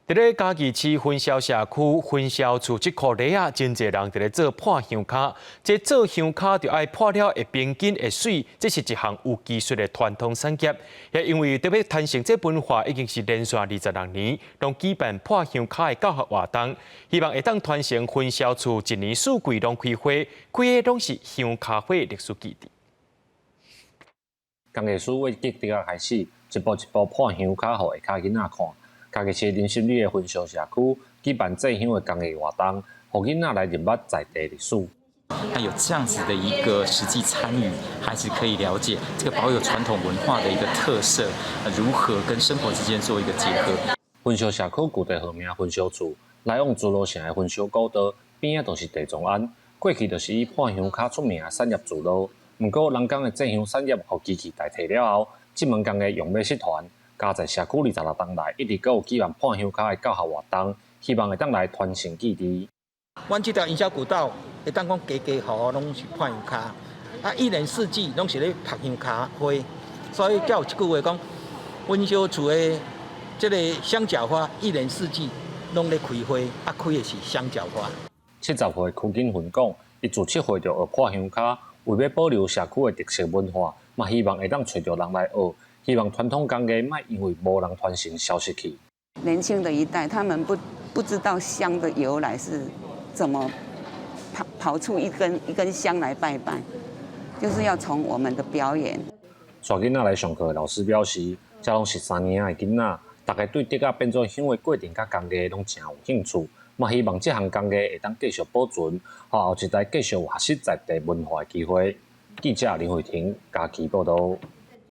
佇咧嘉義市分銷社區分銷處這箍禮仔，真濟人佇咧做破香跤。這做香跤就愛破了會平緊會媠，這是一項有技術的傳統產業。也因為著欲傳承這文化，已經是連續26年，攏舉辦破香跤的教學活動，希望會當傳承分銷處一年四季攏開花，開的攏是香跤花的歷史記憶。工藝師為竹仔開始，一步一步破香跤，予下跤囡仔看。嘉義市林森里的分銷社區舉辦製香的工藝活動，予囡仔來認捌在地歷史。那有這樣子的一個實際參與，孩子可以了解這個保有傳統文化的一個特色，如何跟生活之間做一個結合。分銷社區舊地號名分銷處，來往諸羅城的分銷古道邊仔就是地藏庵，過去就是以破香跤出名的產業聚落。毋過人工的製香產業予機器代替了後，這門工藝用欲失傳。加在社區26冬來，一直閣有舉辦破香跤的教學活動，希望會當來傳承記憶。阮這條營銷古道會當講家家戶戶攏是破香跤，啊，一年四季攏是咧曝香跤花，所以才有一句話講，分銷處的這個香腳花，一年四季攏咧開花，啊，開的是香腳花。70歲柯景雲講，伊自7歲就學破香跤，為欲保留社區的特色文化，嘛希望會當揣著人來學。希望傳統工藝莫因為無人傳承消失去。年輕的一代，他們不知道香的由來是怎麼跑出一根一根香來拜拜，就是要從我們的表演。帶囡仔來上課的老師表示，這攏是3年的囡仔，大家對竹仔變做香的過程佮工藝攏誠有興趣，嘛希望這項工藝會當繼續保存，予後一代繼續有學習在地文化的機會。記者林慧婷嘉義報導。